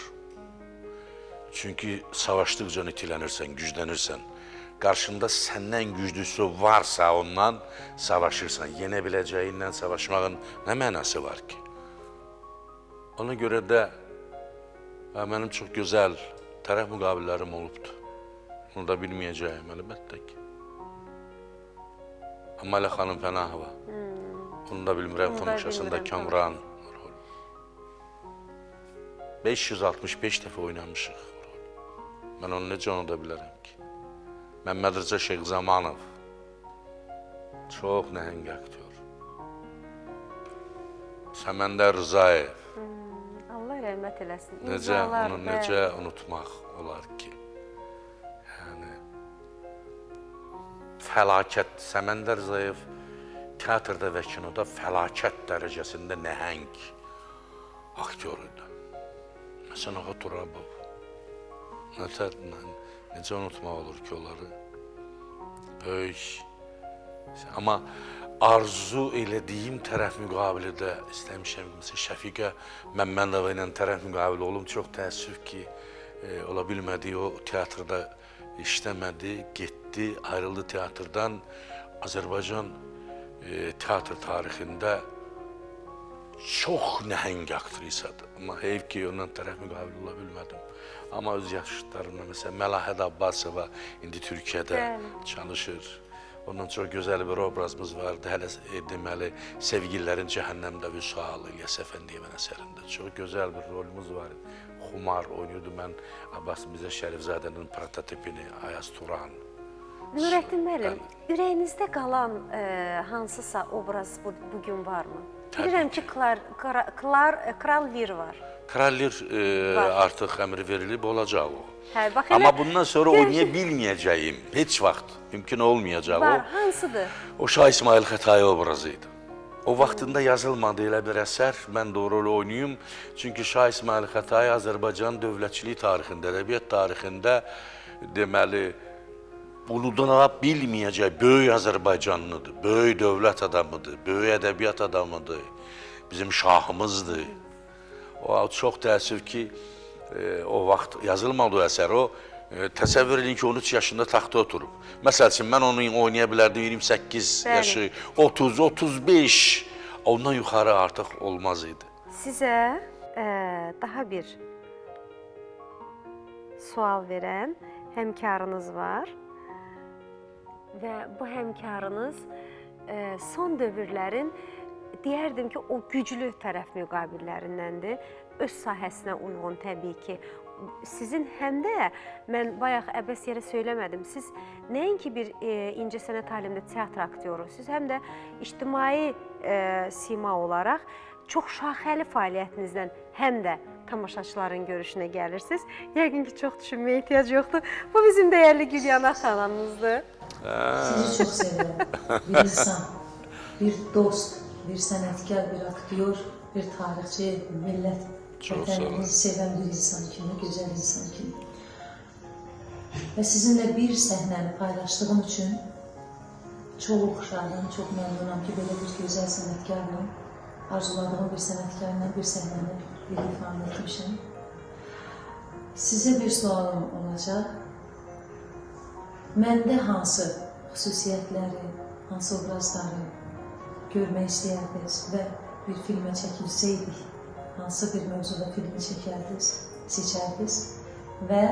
Çünki savaşdıqca itilənirsən, güclənirsən. Qarşında səndən güclüsü varsa ondan savaşırsan. Yenə biləcəyindən savaşmağın nə mənası var ki? Ona görə də mənim çox gözəl tərəf müqabillərim olubdur. Onu da bilməyəcəyim əlbəttə ki. Amalia xanım Pənahova. Onu da bilmirəm, tamaşasında Kamran rol. 565 dəfə oynamışıq rol. Mən onu necə unuda bilərəm ki? Məmməd Rza Şeyxzamanov. Çox nəhəng aktyor. Səməndər Rzayev. Allah rəhmət eləsin. Necə onu necə unutmaq olar ki? Yəni fəlakət. Səməndər Rzayev teatrda və kinoda fəlakət dərəcəsində nəhəng aktyor idi. Məsələn, Ağa Turabov. Necə unutmaq olur ki onları? Böyük. Amma arzu elədiyim tərəf müqabilidə istəmişəm. Məsələn, Şəfiqə Məmmədova ilə tərəf müqabili olum. Çox təəssüf ki, ola bilmədi, o teatrda işləmədi, getdi, ayrıldı teatrdan. Azərbaycan teatr tarixində çox nəhəng aktrisadır. Amma heyf ki, ondan tərəf müqabili ola bilmədim. Amma öz yaşıdlarımla, məsələn, Məlahət Abbasova indi Türkiyədə çalışır. Ondan çox gözəl bir obrazımız vardı. Hələ deməli, Sevgililərin Cəhənnəmdə Vüsalı İlyas Əfəndiyevin əsərində. Çox gözəl bir rolumuz var idi. Xumar oynayırdı mən Abbas Mirzə Şərifzadənin prototipini, Ayaz Turan. Nurəddin müəllim, ürəyinizdə qalan hansısa obraz bugün varmı? Bilirəm ki, Kral Lir var. Kral Lir artıq əmr verilib, olacaq o. Hə, bax Amma bundan sonra oynaya bilməyəcəyim, heç vaxt mümkün olmayacaq var, o. Hansıdır? O Şah İsmayıl Xətai obrazı idi. O vaxtında yazılmadı elə bir əsər, mən də o rolu oynayım. Çünki Şah İsmayıl Xətai Azərbaycan dövlətçilik tarixində, ədəbiyyat tarixində deməli unudula bilməyəcək böyük Azərbaycanlıdır, böyük dövlət adamıdır, böyük ədəbiyyat adamıdır, bizim şahımızdır. O çox təəssüf ki, o vaxt yazılmadı o əsər. O təsəvvür edin ki, 13 yaşında taxta oturub. Məsəl üçün, mən onu oynaya bilərdim 28 yaşı, 30, 35, ondan yuxarı artıq olmaz idi. Sizə daha bir sual verən həmkarınız var və bu həmkarınız son dövrlərin deyərdim ki, o güclü tərəf müqabillərindəndir. Öz sahəsinə uyğun təbii ki. Sizin həm də, mən bayaq əbəs yerə söyləmədim, siz nəinki bir incəsənət alimində teatr aktyoru, siz həm də ictimai sima olaraq çox şaxəli fəaliyyətinizdən həm də tamaşaçıların görüşünə gəlirsiniz. Yəqin ki, çox düşünməyə ehtiyac yoxdur. Bu bizim dəyərli Gülyana xanımımızdır. Sizi çox sevirəm. Bir insan, bir dost, bir sənətkar, bir aktyor, bir tarixçi, millət, vətənini sevən bir insan kimi, gözəl insan kimi. Və sizinlə bir səhnəni paylaşdığım üçün çox şadam, çox məmnunam ki, belə bir gözəl sənətkarla, arzuladığım bir sənətkarla bir səhnəni bir ifadə etmişəm. Sizə bir sualım olacaq. Məndə hansı xüsusiyyətləri, hansı obrazları görmək istəyərdiniz və bir filmə çəkilsəydik, hansı bir mövzuda filmi çəkərdiniz, seçərdiniz və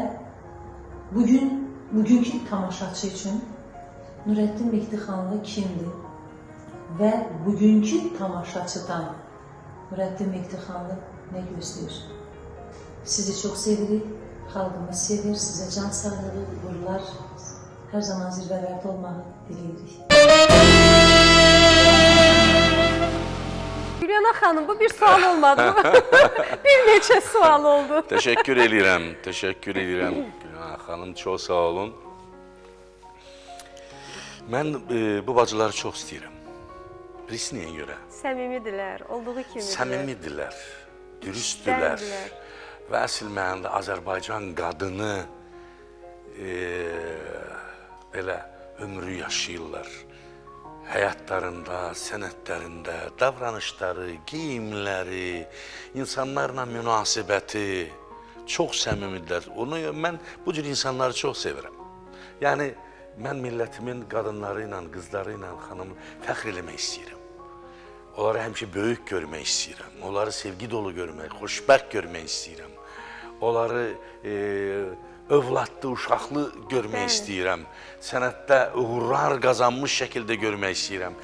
bugünkü tamaşaçı üçün Nurəddin Mehdixanlı kimdir və bugünkü tamaşaçıdan Nurəddin Mehdixanlı nə gözləyir? Sizi çox sevirik, xalqımız sevir, sizə can sağlığı, uğurlar, hər zaman zirvələrdə olmağı diləyirik. Gülyana xanım, bu bir sual olmadı mı? Bir neçə sual oldu. Təşəkkür eləyirəm, təşəkkür eləyirəm Gülyana xanım, çox sağ olun. Mən bu bacıları çox istəyirəm. Bilirsin niyə görə? Səmimidirlər, olduğu kimidirlər. Səmimidirlər, dürüstdürlər və əsl mənada Azərbaycan qadını belə ömrü yaşayırlar. Həyatlarında, sənətlərində, davranışları, geyimləri, insanlarla münasibəti çox səmimidirlər. Onu mən bu cür insanları çox sevirəm. Yəni mən millətimin qadınları ilə, qızları ilə, xanım fəxr eləmək istəyirəm. Onları həmişə böyük görmək istəyirəm. Onları sevgi dolu görmək, xoşbəxt görmək istəyirəm. Onları övladlı, uşaqlı görmək istəyirəm. Sənətdə uğurlar qazanmış şəkildə görmək istəyirəm.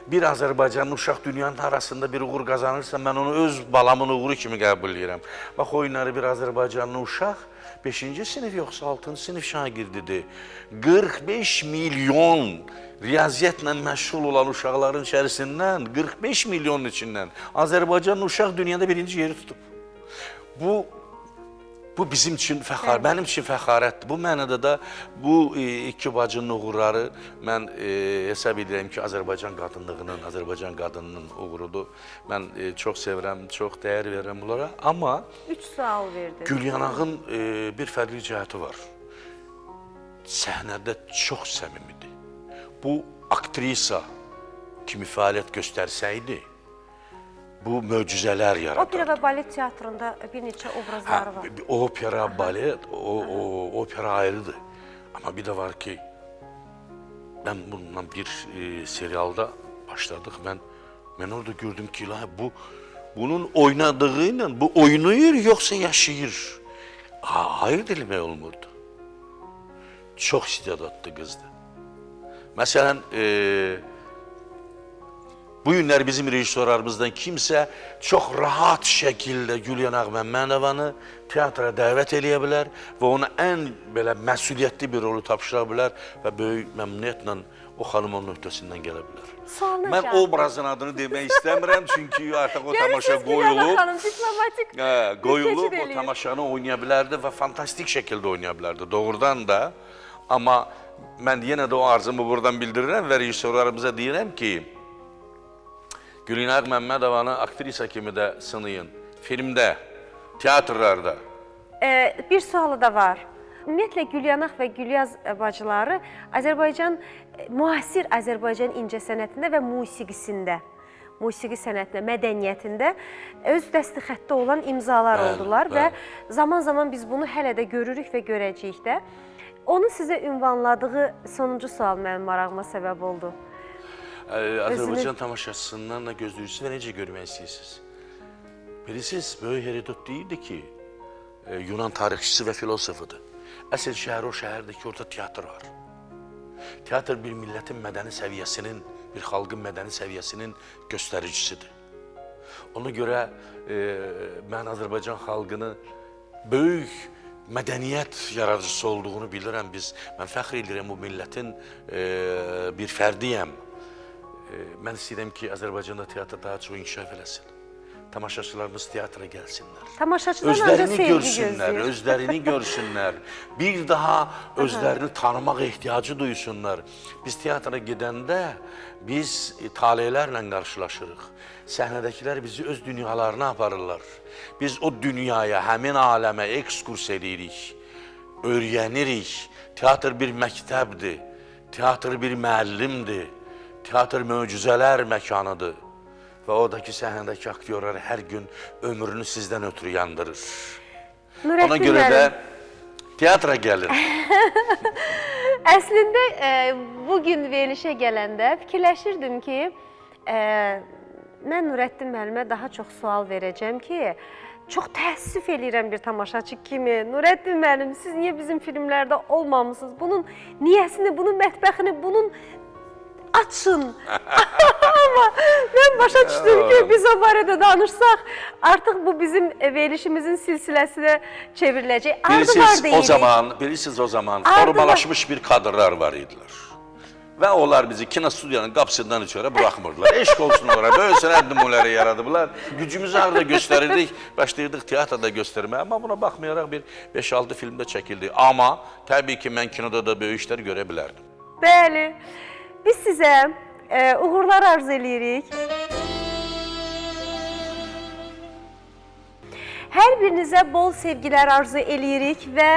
Bir Azərbaycanlı uşaq dünyanın arasında bir uğur qazanırsa, mən onu öz balamın uğuru kimi qəbul edirəm. Bax, o günləri bir Azərbaycanlı uşaq 5-ci sinif yoxsa 6-cı sinif şagirdidir. 45 milyon riyaziyyatla məşğul olan uşaqların içərisindən, 45 milyonun içindən Azərbaycanlı uşaq dünyada birinci yeri tutub. Bu bizim üçün fəxar, mənim üçün fəxarətdir. Bu mənada da bu iki bacının uğurları mən hesab edirəm ki, Azərbaycan qadınlığının, Azərbaycan qadınının uğurudur. Mən çox sevirəm, çox dəyər verirəm bunlara. Amma 3 sual verdi. Gülyanağın bir fərqli cəhəti var. Səhnədə çox səmimidir. Bu aktrisa kimi fəaliyyət göstərsəydi, bu möcüzələr yaradardı. Opera və balet teatrında bir neçə obrazları var. Opera, balet, o opera ayrıdır. Amma bir də var ki, mən bununla bir serialda başladıq. Mən orada gördüm ki, ilahi, bunun oynadığı ilə bu oynayır yoxsa yaşayır. Ayırt eləmək olmurdu. Çox istedadlı qızdır. Məsələn, bu günlər bizim rejissorlarımızdan kimsə çox rahat şəkildə Gülyana Məmmədovanı teatra dəvət eləyə bilər və ona ən belə məsuliyyətli bir rolu tapşıra bilər və böyük məmnuniyyətlə O xanım onun öhdəsindən gələ bilər. Sualına Mən cavab. obrazın adını demək istəmirəm, çünki artıq o tamaşa Görürsünüz Gülyana qoyulub. xanım diplomatik Hə, qoyulub, keçid o eləyir. tamaşanı oynaya bilərdi və fantastik şəkildə oynaya bilərdi. Doğrudan da. Amma mən yenə də o arzumu buradan bildirirəm və rejissorlarımıza deyirəm ki, Gülinaq Məmmədovanı aktrisa kimi də sınayın. Filmdə, teatrlarda. Bir sualı da var. Ümumiyyətlə Gülyanaq və Gülyaz bacıları Azərbaycan müasir Azərbaycan incəsənətində və musiqisində, musiqi sənətində, mədəniyyətində öz dəsti xətti olan imzalar Bəli, oldular və bəli. zaman-zaman biz bunu hələ də görürük və görəcəyik də. Onun sizə ünvanladığı sonuncu sual mənim marağıma səbəb oldu. Azərbaycan tamaşaçısından nə gözləyirsiniz və necə görmək istəyirsiniz? Bilirsiniz, böyük Herodot deyirdi ki, Yunan tarixçisi və filosofudur. Əsl şəhər o şəhərdir ki, orada teatr var. Teatr bir millətin mədəni səviyyəsinin, bir xalqın mədəni səviyyəsinin göstəricisidir. Ona görə mən Azərbaycan xalqını böyük mədəniyyət yaradıcısı olduğunu bilirəm biz. Mən fəxr edirəm bu millətin bir fərdiyəm. Mən istəyirəm ki, Azərbaycanda teatr daha çox inkişaf eləsin. Tamaşaçılarımız teatra gəlsinlər. Tamaşaçıdan ancaq Özlərini sevgi görsünlər, gözləyir. özlərini görsünlər. Bir daha özlərini tanımaq ehtiyacı duysunlar. Biz teatra gedəndə biz talelərlə qarşılaşırıq. Səhnədəkilər bizi öz dünyalarına aparırlar. Biz o dünyaya, həmin aləmə ekskurs eləyirik, öyrənirik. Teatr bir məktəbdir, teatr bir müəllimdir, teatr möcüzələr məkanıdır. Və oradakı səhnədəki aktyorlar hər gün ömrünü sizdən ötürü yandırır. Nurəddin Ona görə də müəllim, teatra gəlin. Əslində bu gün verilişə gələndə fikirləşirdim ki, mən Nurəddin müəllimə daha çox sual verəcəm ki, çox təəssüf eləyirəm bir tamaşaçı kimi. Nurəddin müəllim, siz niyə bizim filmlərdə olmamısınız? Bunun niyəsini, bunun mətbəxini, bunun açın. Amma mən başa düşdüm ki, biz o barədə danışsaq, artıq bu bizim verilişimizin silsiləsinə çevriləcək. Ardı var Bilirsiniz o deyirik. zaman, bilirsiniz o zaman Ardı var. formalaşmış bir kadrlar var idilər. Və onlar bizi kino studiyanın qapısından içeri buraxmırdılar. Eşq olsun onlara, böyük sənət nümunələri yaradıblar. Gücümüzü harada göstərirdik, başlayırdıq teatrda göstərməyə. Amma buna baxmayaraq bir 5-6 filmdə çəkildi. Amma təbii ki, mən kinoda da böyük işlər görə bilərdim. Bəli. Biz sizə uğurlar arzu eləyirik. Hər birinizə bol sevgilər arzu eləyirik və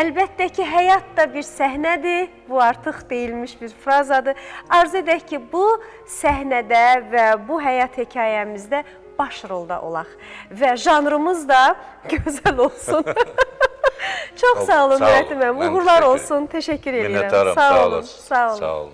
əlbəttə ki, həyat da bir səhnədir. Bu artıq deyilmiş bir frazadır. Arzu edək ki, bu səhnədə və bu həyat hekayəmizdə baş rolda olaq və janrımız da gözəl olsun. Çox sağ olun Sağ olun. Nurəddin müəllim. Mən Uğurlar təşəkkür olsun. Təşəkkür edirəm. Minnətdaram. Sağ Sağ olun. olasın. Sağ olun. Sağ olun.